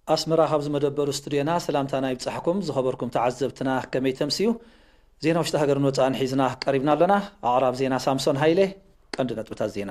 ኣስመራ፣ ካብዚ መደበሩ ስቱድዮና ሰላምታና ይብጻሕኩም። ዝኸበርኩም ተዓዘብትና፣ ከመይ ተምስዩ? ዜና ውሽጢ ሃገርን ወጻእን ሒዝና ቀሪብና ኣለና። ኣቕራብ ዜና ሳምሶን ሃይለ። ቀንዲ ነጥብታት ዜና።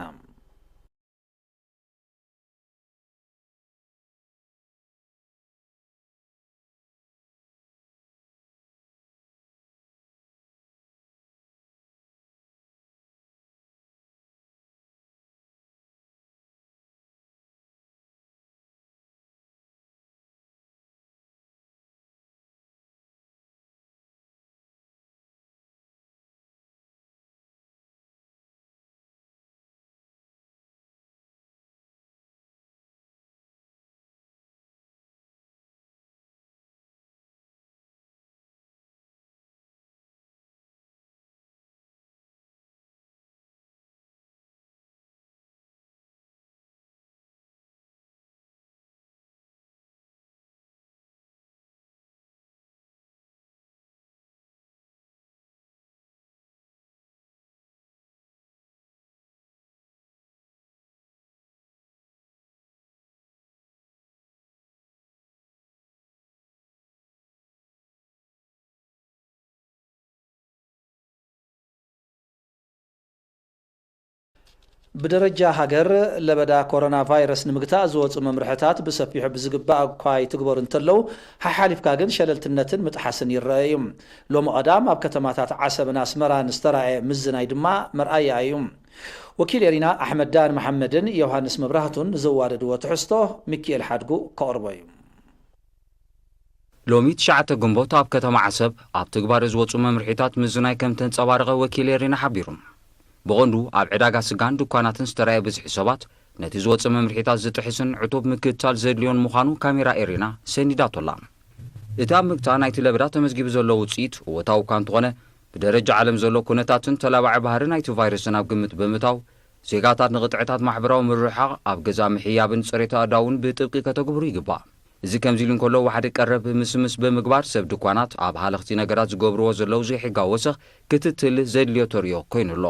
ብደረጃ ሃገር፣ ለበዳ ኮሮና ቫይረስ ንምግታእ ዝወጹ መምርሕታት ብሰፊሑ ብዝግባእ እኳ ይትግበሩ እንተለዉ፣ ሓሓሊፍካ ግን ሸለልትነትን ምጥሓስን ይረአ እዩ። ሎሚ ቀዳም ኣብ ከተማታት ዓሰብን ኣስመራን ዝተራእየ ምዝናይ ድማ መርኣያ እዩ። ወኪል ኤሪና ኣሕመድ ዳን መሓመድን ዮሃንስ መብራህቱን ንዘዋደድዎ ትሕዝቶ ሚኪኤል ሓድጉ ከቕርቦ እዩ። ሎሚ ትሽዓተ ግንቦት ኣብ ከተማ ዓሰብ ኣብ ትግባረ ዝወጹ መምርሒታት ምዝናይ ከም ተንጸባረቐ ወኪል ኤሪና ሓቢሩ። ብቐንዱ ኣብ ዕዳጋ ስጋን ድኳናትን ዝተራየ ብዝሒ ሰባት ነቲ ዝወጸ መምርሒታት ዝጥሕስን ዕቱብ ምክትታል ዘድልዮን ምዃኑ ካሜራ ኤሪና ሰኒዳቶላ። እቲ ኣብ ምግታ ናይቲ ለበዳ ተመዝጊቡ ዘሎ ውጽኢት እወታዊ እኳ እንተኾነ፣ ብደረጃ ዓለም ዘሎ ኩነታትን ተላባዒ ባህሪ ናይቲ ቫይረስን ኣብ ግምት ብምእታው፣ ዜጋታት ንቕጥዕታት ማሕበራዊ ምርሕሓቕ፣ ኣብ ገዛ ምሕያብን ጽሬት ኣእዳውን ብጥብቂ ከተግብሩ ይግባእ። እዚ ከምዚ ኢሉ እንከሎ፣ ዋሕዲ ቀረብ ምስምስ ብምግባር ሰብ ድኳናት ኣብ ሃለኽቲ ነገራት ዝገብርዎ ዘለዉ ዘይሕጋዊ ወሰኽ ክትትል ዘድልዮ ተርእዮ ኮይኑ ኣሎ።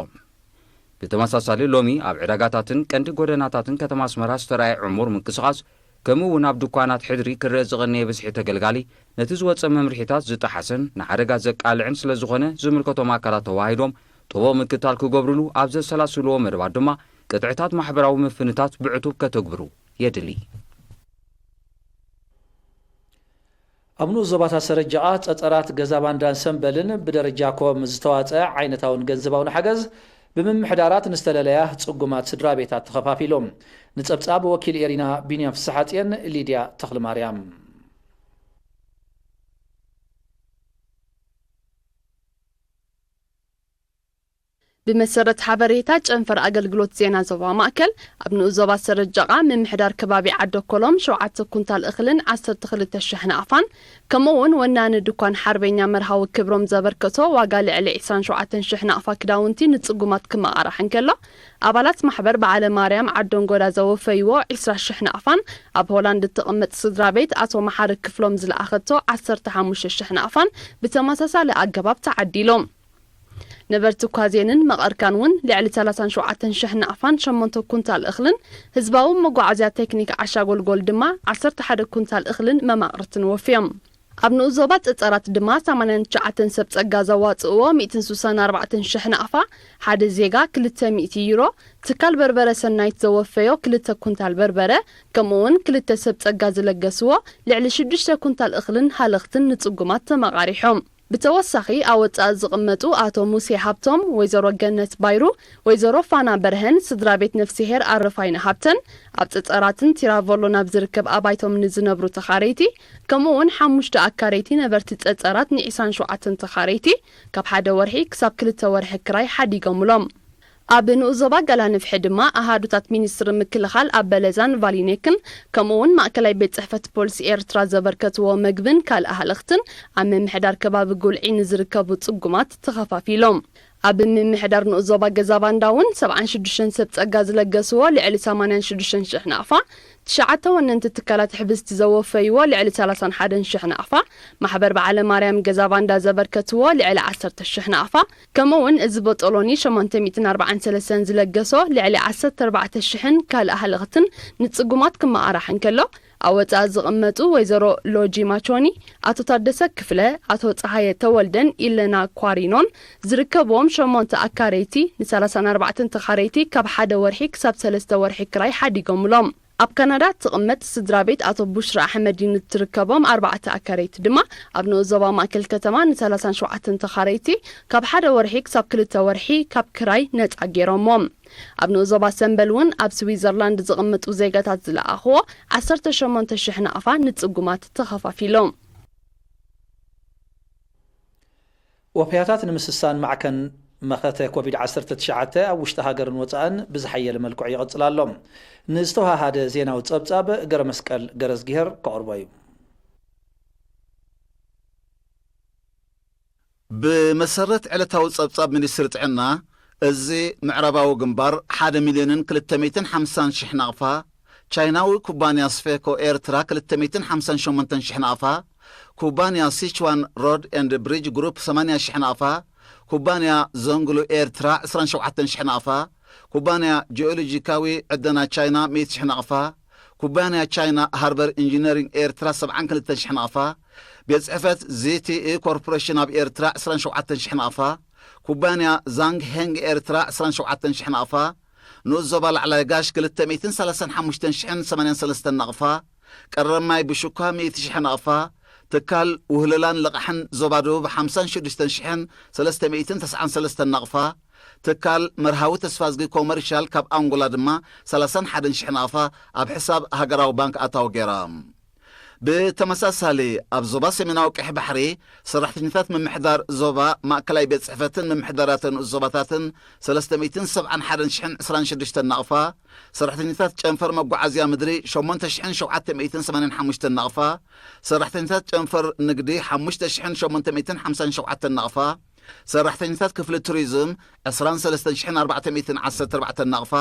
ብተመሳሳሊ፣ ሎሚ ኣብ ዕዳጋታትን ቀንዲ ጎደናታትን ከተማ ኣስመራ ዝተራእየ ዕሙር ምንቅስቓስ፣ ከምኡ እውን ኣብ ድኳናት ሕድሪ ክረአ ዝቐነየ ብዝሒ ተገልጋሊ፣ ነቲ ዝወጸ መምርሒታት ዝጠሓሰን ንሓደጋ ዘቃልዕን ስለ ዝኾነ፣ ዝምልከቶም ኣካላት ተዋሂዶም ጥቡቕ ምክትታል ክገብርሉ ኣብ ዘሰላስልዎ መደባት ድማ ቅጥዕታት ማሕበራዊ ምፍንታት ብዕቱብ ከተግብሩ የድሊ። ኣብ ንኡስ ዞባታት ሰረጃቓ፣ ጸጸራት ገዛ ባንዳን ሰምበልን ብደረጃ ኮም ዝተዋጸአ ዓይነታውን ገንዘባውን ሓገዝ ብምምሕዳራት ንዝተለለያ ጽጉማት ስድራ ቤታት ተኸፋፊሉ። ንጸብጻብ ወኪል ኤሪና ቢንያም ፍስሓጽየን፣ ሊድያ ተኽለማርያም። ብመሰረት ሓበሬታ ጨንፈር ኣገልግሎት ዜና ዞባ ማእከል፣ ኣብ ንኡስ ዞባ ሰረጃቓ ምምሕዳር ከባቢ ዓደ ኮሎም ሸውዓተ ኩንታል እኽልን ዓሰርተ ክልተ ሽሕ ናቕፋን፣ ከምኡ እውን ወናኒ ድኳን ሓርበኛ መርሃዊ ክብሮም ዘበርከቶ ዋጋ ልዕሊ ዕስራን ሸውዓተን ሽሕ ናቕፋ ክዳውንቲ ንጽጉማት ክመቓራሕ እንከሎ፣ ኣባላት ማሕበር በዓለ ማርያም ዓደንጎዳ ዘወፈይዎ ዕስራ ሽሕ ናቕፋን ኣብ ሆላንድ እትቕመጥ ስድራ ቤት ኣቶ መሓሪ ክፍሎም ዝለኣኸቶ ዓሰርተ ሓሙሽተ ሽሕ ናቕፋን ብተመሳሳሊ ኣገባብ ተዓዲሎም። ነበርቲ ኳዜንን መቐርካን እውን ልዕሊ ሰላሳን ሸውዓተን ሽሕ ናቕፋን ሸሞንተ ኩንታል እኽልን ህዝባዊ መጓዓዝያ ቴክኒክ ዓሻ ጎልጎል ድማ ዓሰርተ ሓደ ኩንታል እኽልን መማቕርትን ወፍዮም። ኣብ ንኡስ ዞባ ጸጸራት ድማ ሰማንያን ትሽዓተን ሰብ ጸጋ ዘዋጽእዎ ሚእትን ስሳን ኣርባዕተን ሽሕ ናቕፋ፣ ሓደ ዜጋ ክልተ ሚእቲ ዩሮ፣ ትካል በርበረ ሰናይት ዘወፈዮ ክልተ ኩንታል በርበረ፣ ከምኡውን ክልተ ሰብ ጸጋ ዝለገስዎ ልዕሊ ሽዱሽተ ኩንታል እኽልን ሃለኽትን ንጽጉማት ተመቓሪሖም። ብተወሳኺ ኣብ ወጻኢ ዝቕመጡ ኣቶ ሙሴ ሃብቶም፣ ወይዘሮ ገነት ባይሩ፣ ወይዘሮ ፋና በርሀን ስድራ ቤት ነፍስሄር ኣረፋይነ ሃብተን ኣብ ጸጸራትን ቲራቮሎ ናብ ዝርከብ ኣባይቶም ንዝነብሩ ተኻረይቲ፣ ከምኡ እውን ሓሙሽተ ኣካረይቲ ነበርቲ ጸጸራት ንዒስራን ሸውዓተን ተኻረይቲ፣ ካብ ሓደ ወርሒ ክሳብ ክልተ ወርሒ ክራይ ሓዲጎምሎም። ኣብ ንኡስ ዞባ ገላንፍሒ ድማ ኣሃዱታት ሚኒስትሪ ምክልኻል ኣብ በለዛን ቫሊኔክን፣ ከምኡ እውን ማእከላይ ቤት ጽሕፈት ፖሊስ ኤርትራ ዘበርከትዎ መግብን ካልእ ሃለኽትን ኣብ ምምሕዳር ከባቢ ጉልዒ ንዝርከቡ ጽጉማት ተኸፋፊሎም። ኣብ ምምሕዳር ንኡስ ዞባ ገዛ ባንዳ እውን ሰብዓን ሽዱሽተን ሰብ ጸጋ ዝለገስዎ ልዕሊ ሰማንያን ሽዱሽተን ሽሕ ናቕፋ፣ ትሽዓተ ወነንቲ ትካላት ሕብስቲ ዘወፈይዎ ልዕሊ ሰላሳን ሓደን ሽሕ ናቕፋ፣ ማሕበር በዓለ ማርያም ገዛ ባንዳ ዘበርከትዎ ልዕሊ ዓሰርተ ሽሕ ናቕፋ፣ ከምኡ እውን እዚ ቦጦሎኒ ሸሞንተ ሚእትን ኣርባዓን ሰለስተን ዝለገሶ ልዕሊ ዓሰርተ ኣርባዕተ ሽሕን ካልእ ሃለኽትን ንጽጉማት ክመቓራሕ እንከሎ፣ ኣብ ወጻኢ ዝቕመጡ ወይዘሮ ሎጂ ማቾኒ፣ ኣቶ ታደሰ ክፍለ፣ ኣቶ ጸሃየ ተወልደን ኢለና ኳሪኖን ዝርከብዎም ሸሞንተ ኣካረይቲ፣ ን34 ተኻረይቲ ካብ ሓደ ወርሒ ክሳብ ሰለስተ ወርሒ ክራይ ሓዲጎምሎም። ኣብ ካናዳ እትቕመጥ ስድራ ቤት ኣቶ ቡሽራ ኣሕመዲን እትርከቦም ኣርባዕተ ኣካረይቲ ድማ፣ ኣብ ንኡስ ዞባ ማእከል ከተማ ን37 ተኻረይቲ ካብ ሓደ ወርሒ ክሳብ ክልተ ወርሒ ካብ ክራይ ነጻ ገይሮምዎም። ኣብ ንኡስ ዞባ ሰምበል እውን ኣብ ስዊዘርላንድ ዝቕምጡ ዜጋታት ዝለኣኽዎ ዓሰርተ ሸሞንተ ሽሕ ናቕፋ ንጽጉማት ተኸፋፊሎም። ወፍያታት ንምስሳን ማዕከን መኸተ ኮቪድ ዓሰርተ ትሽዓተ ኣብ ውሽጢ ሃገርን ወጻእን ብዝሓየለ መልክዑ ይቕጽል ኣሎ። ንዝተወሃሃደ ዜናዊ ጸብጻብ ገረመስቀል ገረዝግሄር ከቕርቦ እዩ። ብመሰረት ዕለታዊ ጸብጻብ ሚኒስትሪ ጥዕና፣ እዚ ምዕራባዊ ግንባር ሓደ ሚልዮንን ክልተ ሚእትን ሓምሳን ሽሕ ናቕፋ፣ ቻይናዊ ኩባንያ ስፌኮ ኤርትራ ክልተ ሚእትን ሓምሳን ሸሞንተን ሽሕ ናቕፋ፣ ኩባንያ ሲችዋን ሮድ ኤንድ ብሪጅ ግሩፕ ሰማንያ ሽሕ ናቕፋ፣ ኩባንያ ዘንግሉ ኤርትራ ዕስራን ሸውዓተን ሽሕ ናቕፋ፣ ኩባንያ ጂኦሎጂካዊ ዕደና ቻይና ሚእቲ ሽሕ ናቕፋ፣ ኩባንያ ቻይና ሃርበር ኢንጂነሪንግ ኤርትራ ሰብዓን ክልተን ሽሕ ናቕፋ፣ ቤት ጽሕፈት ዚቲኢ ኮርፖሬሽን ኣብ ኤርትራ ዕስራን ሸውዓተን ሽሕ ናቕፋ፣ ኩባንያ ዛንግ ሄንግ ኤርትራ ዕስራን ሸውዓተን ሽሕ ናቕፋ፣ ንኡስ ዞባ ላዕላይ ጋሽ ክልተ ሚእትን ሰላሳን ሓሙሽተን ሽሕን ሰማንያን ሰለስተን ናቕፋ፣ ቀረብ ማይ ብሹኳ ሚእቲ ሽሕ ናቕፋ፣ ትካል ውህለላን ልቓሕን ዞባ ደቡብ ሓምሳን ሽዱሽተን ሽሕን ሰለስተ ሚእትን ተስዓን ሰለስተን ናቕፋ፣ ትካል መርሃዊ ተስፋዝጊ ኮመርሻል ካብ ኣንጎላ ድማ ሰላሳን ሓደን ሽሕ ናቕፋ ኣብ ሕሳብ ሃገራዊ ባንክ ኣታዊ ገይራ። ብተመሳሳሊ፣ ኣብ ዞባ ሰሜናዊ ቀይሕ ባሕሪ፣ ሰራሕተኛታት ምምሕዳር ዞባ፣ ማእከላይ ቤት ጽሕፈትን ምምሕዳራተ ንኡስ ዞባታትን ሰለስተ ሚእትን ሰብዓን ሓደን ሽሕን ዕስራን ሽዱሽተን ናቕፋ፣ ሰራሕተኛታት ጨንፈር መጓዓዝያ ምድሪ ሸሞንተ ሽሕን ሸውዓተ ሚእትን ሰማንያን ሓሙሽተን ናቕፋ፣ ሰራሕተኛታት ጨንፈር ንግዲ ሓሙሽተ ሽሕን ሸሞንተ ሚእትን ሓምሳን ሸውዓተን ናቕፋ፣ ሰራሕተኛታት ክፍሊ ቱሪዝም ዕስራን ሰለስተን ሽሕን ኣርባዕተ ሚእትን ዓሰርተ ኣርባዕተን ናቕፋ፣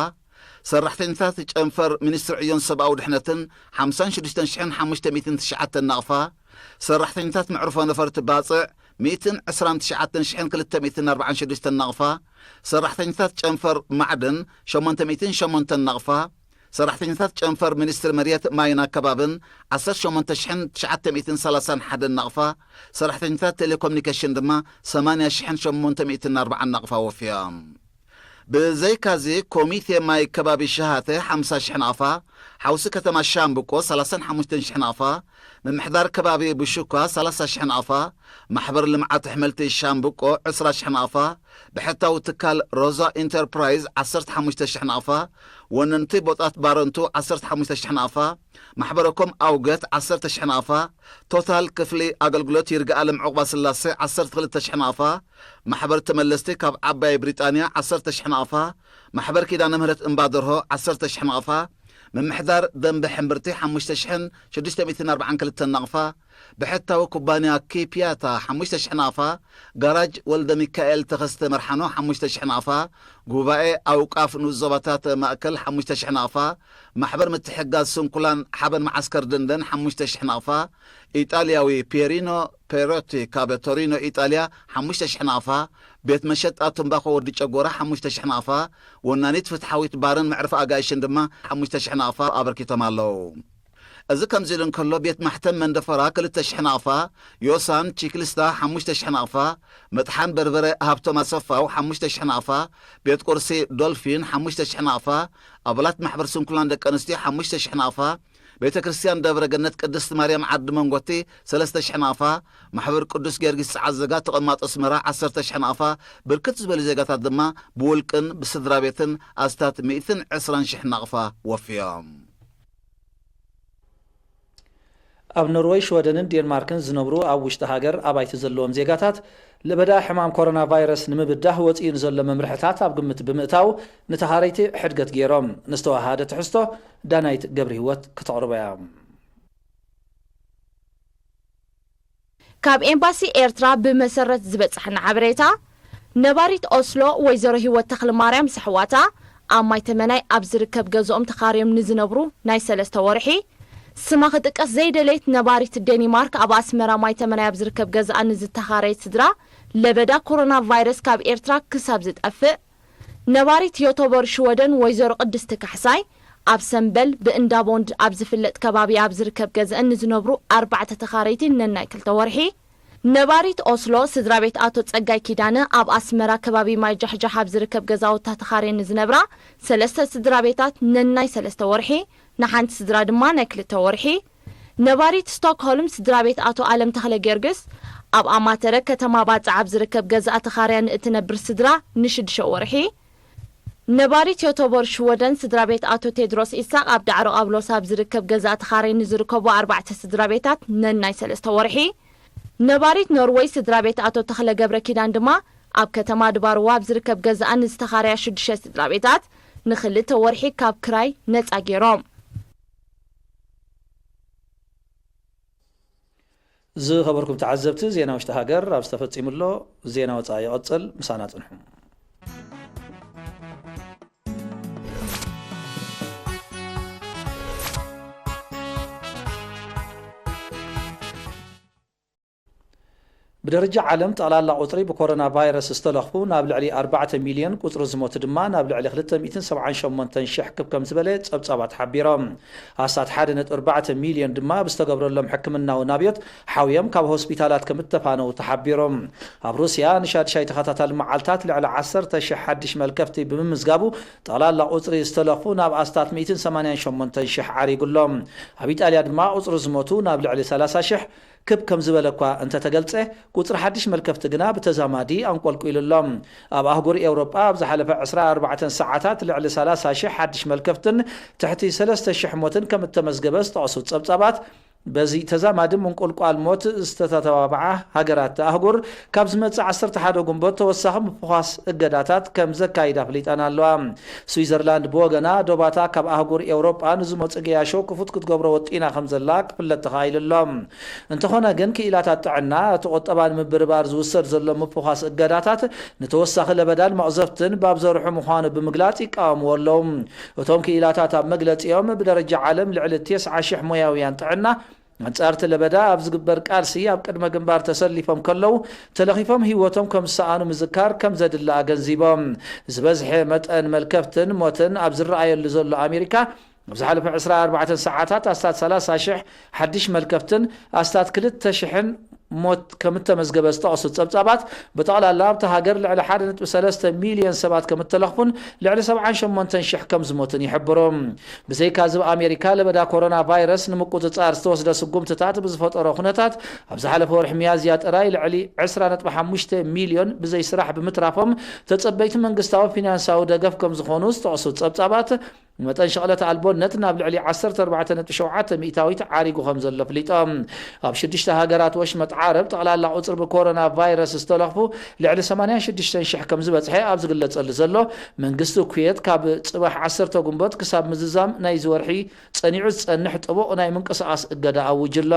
ሰራሕተኛታት ጨንፈር ሚኒስትሪ ዕዮን ሰብኣዊ ድሕነትን ሓምሳን ሽዱሽተን ሽሕን ሓሙሽተ ሚእትን ትሽዓተን ናቕፋ፣ ሰራሕተኛታት መዕርፎ ነፈርቲ ባጽዕ ሚእትን ዕስራን ትሽዓተን ሽሕን ክልተ ሚእትን ኣርባዓን ሽዱሽተን ናቕፋ፣ ሰራሕተኛታት ጨንፈር ማዕድን ሸሞንተ ሚእትን ሸሞንተን ናቕፋ፣ ሰራሕተኛታት ጨንፈር ሚኒስትሪ መሬት ማይን ኣከባብን ዓሰርተ ሸሞንተ ሽሕን ትሽዓተ ሚእትን ሰላሳን ሓደን ናቕፋ፣ ሰራሕተኛታት ቴሌኮሙኒኬሽን ድማ ሰማንያ ሽሕን ሸሞንተ ሚእትን ኣርባዓን ናቕፋ ወፍዮም። ብዘይካዚ፣ ኮሚቴ ማይ ከባቢ ሸሃተ ሓምሳ ሽሕ ናቕፋ፣ ሓውሲ ከተማ ሻምብቆ ሰላሳን ሓሙሽተን ሽሕ ናቕፋ፣ ምምሕዳር ከባቢ ብሹኳ ሰላሳ ሽሕ ናቕፋ፣ ማሕበር ልምዓት ኣሕምልቲ ሻምብቆ ዕስራ ሽሕ ናቕፋ፣ ብሕታዊ ትካል ሮዛ ኢንተርፕራይዝ ዓሰርተ ሓሙሽተ ሽሕ ናቕፋ፣ ወነንቲ ቦጣት ባረንቱ ዓሰርተ ሓሙሽተ ሽሕ ናቕፋ፣ ማሕበረኮም ኣውገት ዓሰርተ ሽሕ ናቕፋ፣ ቶታል ክፍሊ ኣገልግሎት ይርጋኣለም ዑቕባ ስላሴ ዓሰርተ ክልተ ሽሕ ናቕፋ፣ ማሕበር ተመለስቲ ካብ ዓባይ ብሪጣንያ ዓሰርተ ሽሕ ናቕፋ፣ ማሕበር ኪዳነ ምህረት እምባ ደርሆ ዓሰርተ ሽሕ ናቕፋ፣ ምምሕዳር ደንበ ሕምብርቲ ሓሙሽተ ሽሕን ሽዱሽተ ሚእትን ኣርባዓን ክልተን ናቕፋ፣ ብሕታዊ ኩባንያ ኪፕያታ ሓሙሽተ ሽሕ ናቕፋ፣ ጋራጅ ወልደ ሚካኤል ተኸስተ መርሓኖ ሓሙሽተ ሽሕ ናቕፋ፣ ጉባኤ ኣውቃፍ ንኡስ ዞባታት ማእከል ሓሙሽተ ሽሕ ናቕፋ፣ ማሕበር ምትሕግጋዝ ስንኩላን ሓበን መዓስከር ደንደን ሓሙሽተ ሽሕ ናቕፋ፣ ኢጣልያዊ ፔሪኖ ፔሮቲ ካብ ቶሪኖ ኢጣልያ ሓሙሽተ ሽሕ ናቕፋ፣ ቤት መሸጣ ትምባኾ ወዲ ጨጎራ ሓሙሽተ ሽሕ ናቕፋ፣ ወናኒት ፍትሓዊት ባርን መዕርፊ ኣጋይሽን ድማ ሓሙሽተ ሽሕ ናቕፋ ኣበርኪቶም ኣለዉ። እዚ ከምዚ ኢሉ እንከሎ፣ ቤት ማሕተም መንደፈራ ክልተ ሽሕ ናቕፋ፣ ዮሳን ቺክሊስታ ሓሙሽተ ሽሕ ናቕፋ፣ መጥሓን በርበረ ሃብቶም ኣሰፋው ሓሙሽተ ሽሕ ናቕፋ፣ ቤት ቁርሲ ዶልፊን ሓሙሽተ ሽሕ ናቕፋ፣ ኣባላት ማሕበር ስንኩላን ደቂ ኣንስትዮ ሓሙሽተ ሽሕ ናቕፋ፣ ቤተ ክርስቲያን ደብረ ገነት ቅድስት ማርያም ዓዲ መንጎቲ ሰለስተ ሽሕ ናቕፋ፣ ማሕበር ቅዱስ ጊዮርጊስ ጸዓዘጋ ተቐማጦ ኣስመራ ዓሰርተ ሽሕ ናቕፋ፣ ብርክት ዝበሉ ዜጋታት ድማ ብውልቅን ብስድራ ቤትን ኣስታት ሚእትን ዕስራን ሽሕ ናቕፋ ወፍዮም። ኣብ ኖርወይ፣ ሽወደንን ዴንማርክን ዝነብሩ ኣብ ውሽጢ ሃገር ኣባይቲ ዘለዎም ዜጋታት፣ ለበዳ ሕማም ኮሮና ቫይረስ ንምብዳህ ወጺኡ ንዘሎ መምርሕታት ኣብ ግምት ብምእታው፣ ንተኻረይቲ ሕድገት ገይሮም። ንዝተወሃደ ትሕዝቶ ዳናይት ገብረ ህይወት ክተቕርቦ እያ። ካብ ኤምባሲ ኤርትራ ብመሰረት ዝበጻሕና ሓበሬታ፣ ነባሪት ኦስሎ ወይዘሮ ህይወት ተኽለማርያም ምስ ኣሕዋታ ኣብ ማይ ተመናይ ኣብ ዝርከብ ገዝኦም ተኻርዮም ንዝነብሩ ናይ ሰለስተ ወርሒ ስማ ክጥቀስ ዘይደለየት ነባሪት ዴኒማርክ ኣብ ኣስመራ ማይ ተመናይ ኣብ ዝርከብ ገዝኣ ንዝተኻረየት ስድራ ለበዳ ኮሮና ቫይረስ ካብ ኤርትራ ክሳብ ዝጠፍእ ነባሪት ዮቶቦር ሽወደን ወይዘሮ ቅድስቲ ካሕሳይ ኣብ ሰምበል ብእንዳ ቦንድ ኣብ ዝፍለጥ ከባቢ ኣብ ዝርከብ ገዝአን ንዝነብሩ ኣርባዕተ ተኻረይቲ ነናይ ክልተ ወርሒ። ነባሪት ኦስሎ ስድራ ቤት ኣቶ ጸጋይ ኪዳነ ኣብ ኣስመራ ከባቢ ማይ ጃሕጃሕ ኣብ ዝርከብ ገዛውታ ተኻርየን ንዝነብራ ሰለስተ ስድራ ቤታት ነናይ ሰለስተ ወርሒ፣ ንሓንቲ ስድራ ድማ ናይ ክልተ ወርሒ። ነባሪት ስቶክሆልም ስድራ ቤት ኣቶ ኣለም ተኽለ ጊዮርጊስ ኣብ ኣማተረ ከተማ ባጽዕ ኣብ ዝርከብ ገዛኣ ተኻርያ ንእትነብር ስድራ ንሽዱሽተ ወርሒ። ነባሪት ዮቶቦር ሽወደን ስድራ ቤት ኣቶ ቴድሮስ ኢሳቕ ኣብ ዳዕሮ ቃብሎስ ኣብ ዝርከብ ገዛእ ተኻረይ ንዝርከቡ ኣርባዕተ ስድራ ቤታት ነናይ ሰለስተ ወርሒ። ነባሪት ኖርወይ ስድራ ቤት ኣቶ ተኽለ ገብረ ኪዳን ድማ ኣብ ከተማ ድባርዋ ኣብ ዝርከብ ገዛኣ ንዝተኻረያ ሽዱሽተ ስድራ ቤታት ንኽልተ ወርሒ ካብ ክራይ ነጻ ገይሮም። ዝኸበርኩም ተዓዘብቲ፣ ዜና ውሽጢ ሃገር ኣብ ዝተፈጺሙ ኣሎ። ዜና ወጻኢ ይቐጽል፣ ምሳና ጽንሑ። ብደረጃ ዓለም፣ ጠቕላላ ቁጽሪ ብኮሮና ቫይረስ ዝተለኽፉ ናብ ልዕሊ ኣርባዕተ ሚልዮን፣ ቁጽሪ ዝሞቱ ድማ ናብ ልዕሊ ክልተ ሚእትን ሰብዓን ሸሞንተን ሽሕ ክብ ከም ዝበለ ጸብጻባት ሓቢሮም። ኣስታት ሓደ ነጥቢ ኣርባዕተ ሚልዮን ድማ ብዝተገብረሎም ሕክምናዊ ናብዮት ሓውዮም ካብ ሆስፒታላት ከም እተፋነዉ ተሓቢሮም። ኣብ ሩስያ ንሻድሻይ ተኸታታሊ መዓልታት ልዕሊ ዓሰርተ ሽሕ ሓድሽ መልከፍቲ ብምምዝጋቡ፣ ጠቕላላ ቁጽሪ ዝተለኽፉ ናብ ኣስታት ሚእትን ሰማንያን ሸሞንተን ሽሕ ዓሪጉ ኣሎ። ኣብ ኢጣልያ ድማ ቁጽሪ ዝሞቱ ናብ ልዕሊ ሰላሳ ሽሕ ክብ ከም ዝበለ እኳ እንተተገልጸ፣ ቁጽሪ ሓድሽ መልከፍቲ ግና ብተዛማዲ ኣንቆልቂሉ ኣሎ። ኣብ ኣህጉር ኤውሮጳ ኣብ ዝሓለፈ ዕስራ ኣርባዕተን ሰዓታት ልዕሊ ሰላሳ ሽሕ ሓድሽ መልከፍትን ትሕቲ ሰለስተ ሽሕ ሞትን ከም እተመዝገበ ዝጠቕሱ ጸብጻባት፣ በዚ ተዛማዲ ምንቁልቋል ሞት ዝተተባብዓ ሃገራት ኣህጉር፣ ካብ ዝመጽእ ዓሰርተ ሓደ ጉንበት ተወሳኺ ምፍዃስ እገዳታት ከም ዘካይዳ ኣፍሊጠን ኣለዋ። ስዊዘርላንድ ብወገና፣ ዶባታ ካብ ኣህጉር ኤውሮጳ ንዝመጹ ገያሾ ክፉት ክትገብሮ ወጢና ከም ዘላ ክፍለጥ ተኻኢሉ ኣሎ። እንተኾነ ግን፣ ክኢላታት ጥዕና፣ እቲ ቁጠባ ንምብርባር ዝውሰድ ዘሎ ምፍዃስ እገዳታት ንተወሳኺ ለበዳን መቕዘፍትን ባብ ዘርሑ ምዃኑ ብምግላጽ ይቃወምዎ ኣለዉ። እቶም ክኢላታት ኣብ መግለጺኦም፣ ብደረጃ ዓለም ልዕሊ ተስዓ ሽሕ ሞያውያን ጥዕና ኣንጻር እቲ ለበዳ ኣብ ዝግበር ቃልሲ ኣብ ቅድመ ግንባር ተሰሊፎም ከለዉ፣ ተለኺፎም ህይወቶም ከም ዝሰኣኑ ምዝካር ከም ዘድሊ ኣገንዚቦም። ዝበዝሐ መጠን መልከፍትን ሞትን ኣብ ዝረኣየሉ ዘሎ ኣሜሪካ፣ ኣብ ዝሓለፈ ዕስራ ኣርባዕተን ሰዓታት ኣስታት ሰላሳ ሽሕ ሓድሽ መልከፍትን ኣስታት ክልተ ሽሕን ሞት ከም እተመዝገበ ዝጠቕሱ ጸብጻባት፣ ብጠቕላላ ኣብታ ሃገር ልዕሊ ሓደ ነጥቢ ሰለስተ ሚልዮን ሰባት ከም እተለኽፉን ልዕሊ ሰብዓን ሸሞንተን ሽሕ ከም ዝሞቱን ይሕብሩ። ብዘይካዚ፣ ኣብ ኣሜሪካ ለበዳ ኮሮና ቫይረስ ንምቁጽጻር ዝተወስደ ስጉምትታት ብዝፈጠሮ ኩነታት፣ ኣብ ዝሓለፈ ወርሒ ሚያዝያ ጥራይ ልዕሊ ዕስራ ነጥቢ ሓሙሽተ ሚልዮን ብዘይ ስራሕ ብምትራፎም፣ ተጸበይቲ መንግስታዊ ፊናንሳዊ ደገፍ ከም ዝኾኑ ዝጠቕሱ ጸብጻባት፣ መጠን ሸቕለት ኣልቦነት ናብ ልዕሊ ዓሰርተ ኣርባዕተ ነጥቢ ሸውዓተ ሚእታዊት ዓሪጉ ከም ዘሎ ኣፍሊጦም። ኣብ ሽዱሽተ ሃገራት ወሽመጥ ዓረብ፣ ጠቕላላ ቁጽሪ ብኮሮና ቫይረስ ዝተለኽፉ ልዕሊ ሰማንያን ሽዱሽተን ሽሕ ከም ዝበጽሐ ኣብ ዝግለጸሉ ዘሎ፣ መንግስቲ ኩዌት ካብ ጽባሕ ዓሰርተ ጉንበት ክሳብ ምዝዛም ናይዚ ወርሒ ጸኒዑ ዝጸንሕ ጥቡቕ ናይ ምንቅስቓስ እገዳ ኣዊጁ ኣሎ።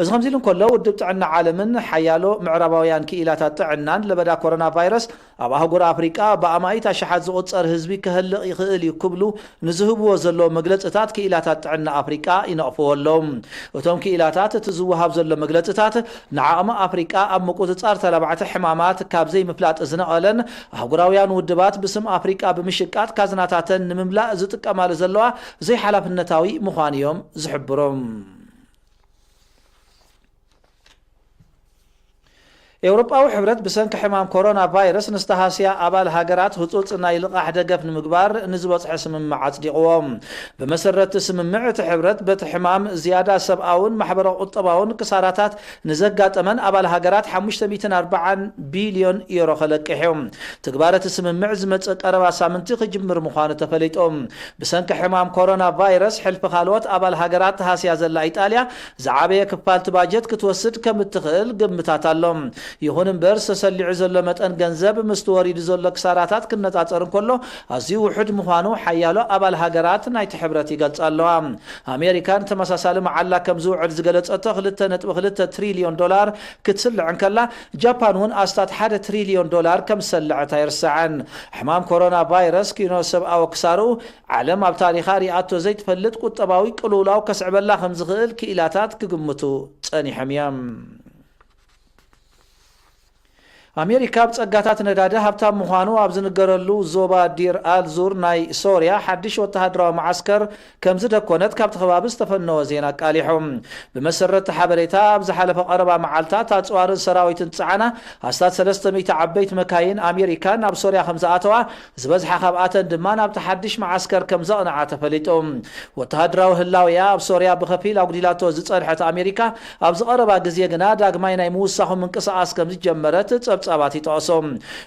እዚ ከምዚ ኢሉ እንከሎ፣ ውድብ ጥዕና ዓለምን ሓያሎ ምዕራባውያን ክኢላታት ጥዕናን ለበዳ ኮሮና ቫይረስ ኣብ ኣህጉር ኣፍሪቃ ብኣማኢት ኣሽሓት ዝቑጸር ህዝቢ ከህልቕ ይኽእል እዩ ክብሉ ንዝህብዎ ዘለዉ መግለጽታት፣ ክኢላታት ጥዕና ኣፍሪቃ ይነቕፍዎ ኣለዉ። እቶም ክኢላታት፣ እቲ ዝወሃብ ዘሎ መግለጽታት ንዓቕሚ ኣፍሪቃ ኣብ ምቁጽጻር ተላባዕቲ ሕማማት ካብ ዘይምፍላጥ ዝነቐለን፣ ኣህጉራውያን ውድባት ብስም ኣፍሪቃ ብምሽቃጥ ካዝናታተን ንምምላእ ዝጥቀማሉ ዘለዋ ዘይሓላፍነታዊ ምዃኑ እዮም ዝሕብሩ። ኤውሮጳዊ ሕብረት ብሰንኪ ሕማም ኮሮና ቫይረስ ንዝተሃስያ ኣባል ሃገራት ህጹጽ ናይ ልቓሕ ደገፍ ንምግባር ንዝበጽሐ ስምምዕ ኣጽዲቕዎ። ብመሰረት እቲ ስምምዕ፣ እቲ ሕብረት በቲ ሕማም ዝያዳ ሰብኣውን ማሕበራዊ ቁጠባውን ክሳራታት ንዘጋጠመን ኣባል ሃገራት ሓሙሽተ ሚእትን ኣርባዓን ቢልዮን ዩሮ ከለቅሕ እዩ። ትግባረ እቲ ስምምዕ ዝመጽእ ቀረባ ሳምንቲ ክጅምር ምዃኑ ተፈሊጡ። ብሰንኪ ሕማም ኮሮና ቫይረስ፣ ሕልፊ ካልኦት ኣባል ሃገራት ተሃስያ ዘላ ኢጣልያ፣ ዝዓበየ ክፋል እቲ ባጀት ክትወስድ ከም እትኽእል ግምታት ኣሎ። ይኹን እምበር፣ ዝተሰሊዑ ዘሎ መጠን ገንዘብ ምስቲ ወሪዱ ዘሎ ክሳራታት ክነጻጸር እንከሎ፣ ኣዝዩ ውሑድ ምዃኑ ሓያሎ ኣባል ሃገራት ናይቲ ሕብረት ይገልጻ ኣለዋ። ኣሜሪካ ንተመሳሳሊ መዓላ ከም ዝውዕል ዝገለጸቶ ክልተ ነጥቢ ክልተ ትሪልዮን ዶላር ክትስልዕ እንከላ፣ ጃፓን እውን ኣስታት ሓደ ትሪልዮን ዶላር ከም ዝሰለዐት ኣይርሳዕን። ሕማም ኮሮና ቫይረስ ኪኖ ሰብኣዊ ክሳርኡ፣ ዓለም ኣብ ታሪኻ ሪኣቶ ዘይትፈልጥ ቁጠባዊ ቅልውላው ከስዕበላ ከም ዝኽእል ክኢላታት ክግምቱ ጸኒሖም እዮም። ኣሜሪካ ኣብ ጸጋታት ነዳዲ ሃብታም ምዃኑ ኣብ ዝንገረሉ ዞባ ዲር ኣልዙር ናይ ሶርያ ሓድሽ ወተሃደራዊ መዓስከር ከም ዝደኮነት ካብቲ ከባቢ ዝተፈነወ ዜና ኣቃሊሑ። ብመሰረት ሓበሬታ፣ ኣብ ዝሓለፈ ቀረባ መዓልታት ኣጽዋርን ሰራዊትን ዝጸዓና ኣስታት ሰለስተ ሚእቲ ዓበይቲ መካይን ኣሜሪካ ናብ ሶርያ ከም ዝኣተዋ፣ ዝበዝሓ ካብኣተን ድማ ናብቲ ሓድሽ መዓስከር ከም ዘቕንዓ ተፈሊጡ። ወተሃደራዊ ህላውያ ኣብ ሶርያ ብኸፊል ኣጉዲላቶ ዝጸንሐት ኣሜሪካ፣ ኣብዚ ቀረባ ግዜ ግና ዳግማይ ናይ ምውሳኹ ምንቅስቓስ ከም ዝጀመረት ጸብጻባት ይጠቕሱ።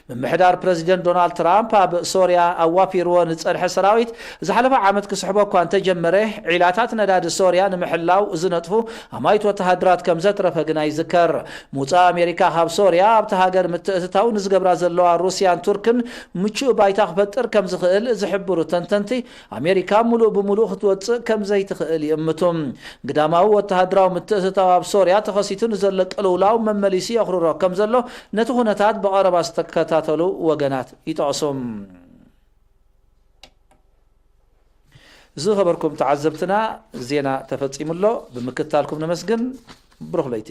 ምምሕዳር ፕረዚደንት ዶናልድ ትራምፕ ኣብ ሶርያ ኣዋፊርዎ ንጸንሐ ሰራዊት ዝሓለፈ ዓመት ክስሕቦ እኳ እንተጀመረ፣ ዒላታት ነዳዲ ሶርያ ንምሕላው ዝነጥፉ ኣማይት ወተሃደራት ከም ዘትረፈ ግና ይዝከር። ምውጻእ ኣሜሪካ ካብ ሶርያ ኣብቲ ሃገር ምትእትታው ንዝገብራ ዘለዋ ሩስያን ቱርክን ምቹእ ባይታ ክፈጥር ከም ዝኽእል ዝሕብሩ ተንተንቲ፣ ኣሜሪካ ምሉእ ብምሉእ ክትወጽእ ከም ዘይትኽእል ይእምቱ። ግዳማዊ ወተሃደራዊ ምትእትታው ኣብ ሶርያ ተኸሲቱ ንዘሎ ቅልውላው መመሊሱ የኽርሮ ከም ዘሎ ነቲ ኩነታት ብቐረባ ዝተከታተሉ ወገናት ይጠቕሱ። ዝኸበርኩም ተዓዘብትና፣ ዜና ተፈጺሙ ኣሎ። ብምክትታልኩም ነመስግን። ብሩኽ ለይቲ።